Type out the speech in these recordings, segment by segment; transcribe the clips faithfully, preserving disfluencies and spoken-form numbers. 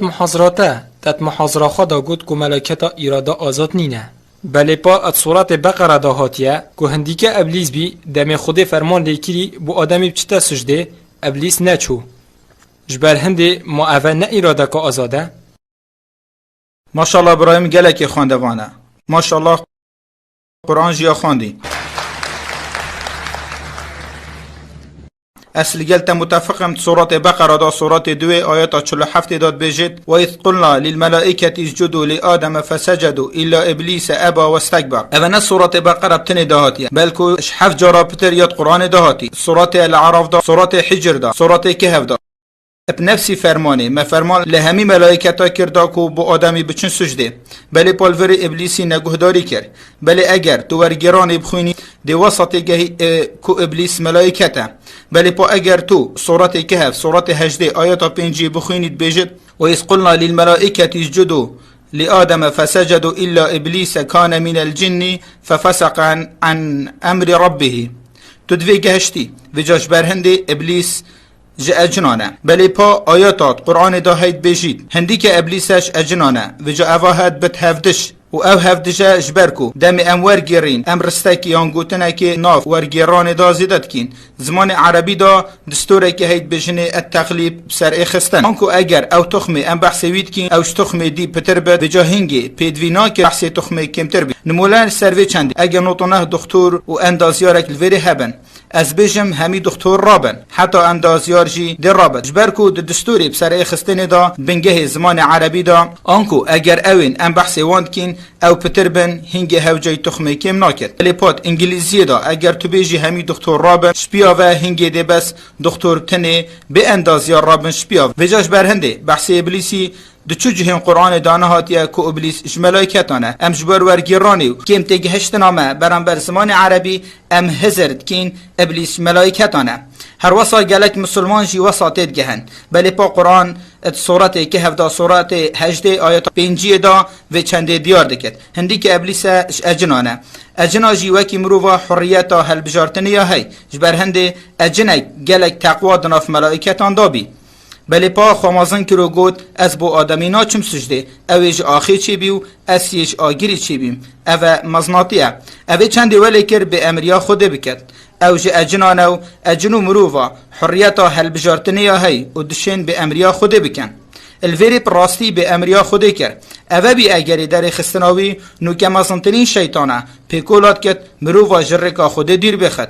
muhazira te, te di muhazira xwe de got ku melaketa îrada azad nîne. Belê pa di suretê Beqere de hatiye ku hindîke Eblîs bî, demê Xwedê ferman lê kirî bo Ademî biçite sicdê, Eblîs neçû. Ji ber hindê ma eve ne îradeke azad e? Maşallah birayê min gelekî xwendevan e. Maşallah Quran jî ya xwendî. Ez li gel te mutefiq im, suretê Beqere de, suretê duwê, ayeta çil û heftê de dibêjit: "Ve iz qulna lil melaiketi iscudu li Ademe fesecedu illa iblîse eba westekber." Eve ne suretê Beqere bi tinê de hatiye, belku ji heft cara pitir ya di Quranê de hatî. Suretê El Araf de, suretê Hicr de, suretê Kehf de. Bi nefsî fermanê, me ferman li hemî melaîketa kir da ku bo Ademî biçin sucdê. Belê pa li virê Îblîsî neguhdarî kir. Belê eger tu wergêranê bixwînî, dê wesa têgehî, e, ku Îblîs melaîket e. Belê pa eger tu Suretê Kehf, Suretê hejdê, ayeta pêncî bixwînî dibêjit: "Ve iz qulna lil melaîketi iscudu li Ademe fesecedu illa Îblîse kane minel cinnî fefeseqe an, an emri Rabbihî." Tu divê gehiştî, vêca ji ber hindê Îblîs ji ecinan e. Belê pa ayeta di Quranê de hey dibêjît: "Hindîke Eblîse ji ecinan e." Vêca eva het bit hevdiş. Û ev hevdije ji ber ku demê em wergêrîn, em ristekî yan gotinekê nav wergêranê de zêde dikîn. Zimanê erebî de distûrekê hey dibêjinê et-teglîb, bi ser êxistin. Anku eger ew tuxmê em behsê wî dikîn, ew ji tuxmê dî pitir bit, vêca hingê pêdivî nake behsê tuxmê kêmtir bî. Nimûne li ser vê çendê, eger nod û neh doxtor û endazyarek li vêrê hebin, ez bêjim, hemî doxtor rabin, heta endazyar jî dê rabit. Ji ber ku di distûrê bi ser êxistinê de, bingehê zimanê erebî de, anku eger ewên em behsê wan dikîn, ew pitir bin, hingê hewceyî tuxmê kêm naket. Lê pat îngilîziyê de, eger tu bêjî hemî doxtor rabin, ji piya ve hingê dê bes doxtor tinê bê endazyar rabin ji piya ve. Vêca ji ber hindê behsê Îblîsî di çi cihên Quranê de nehatiye ku Îblîs ji melaîketan e? Em ji ber wergêranê û kêm têgihiştina me beramber zimanê erebî, em hizir dikîn Îblîs ji melaîketan e. Her wesa gelek misilman jî wesa têdigehin. Belê pa Quran di Suretê Kehf de, Suretê hejdê, ayeta pênciyê de vê çendê diyar dikit. Hindî ki Îblîse ji ecinan e. Ecina jî wekî mirova hurriyeta helbijartinê ya hey. Ji ber hindê ecinek gelek teqwa di nav melaîketan de bî. Belê pa xwe mezin kir û got: "Ez bo Ademî naçim sicdê. Ew ê ji axê çêbî û ez yê ji agirî çêbîm." Ev e mezinatî ye. Ev ê çendê welê kir bê emriya Xwedê biket. Ew ji ecinan e û ecin û mirova hurriyeta helbijartinê ya hey û dişên bê emriya Xwedê bikin. Li vêrê bi rastî bê emriya Xwedê kir. Ev e bî egerê derêxistina wî nûke mezintirîn şeytan e. Pêkola dikit mirova ji rêka Xwedê dûr bixit.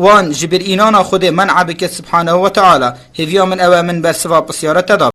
Wan ji birînana Xwedê men'a bike, Subhanehu ve Teala. Hêviya min ew e, min bersiva pisyara te da.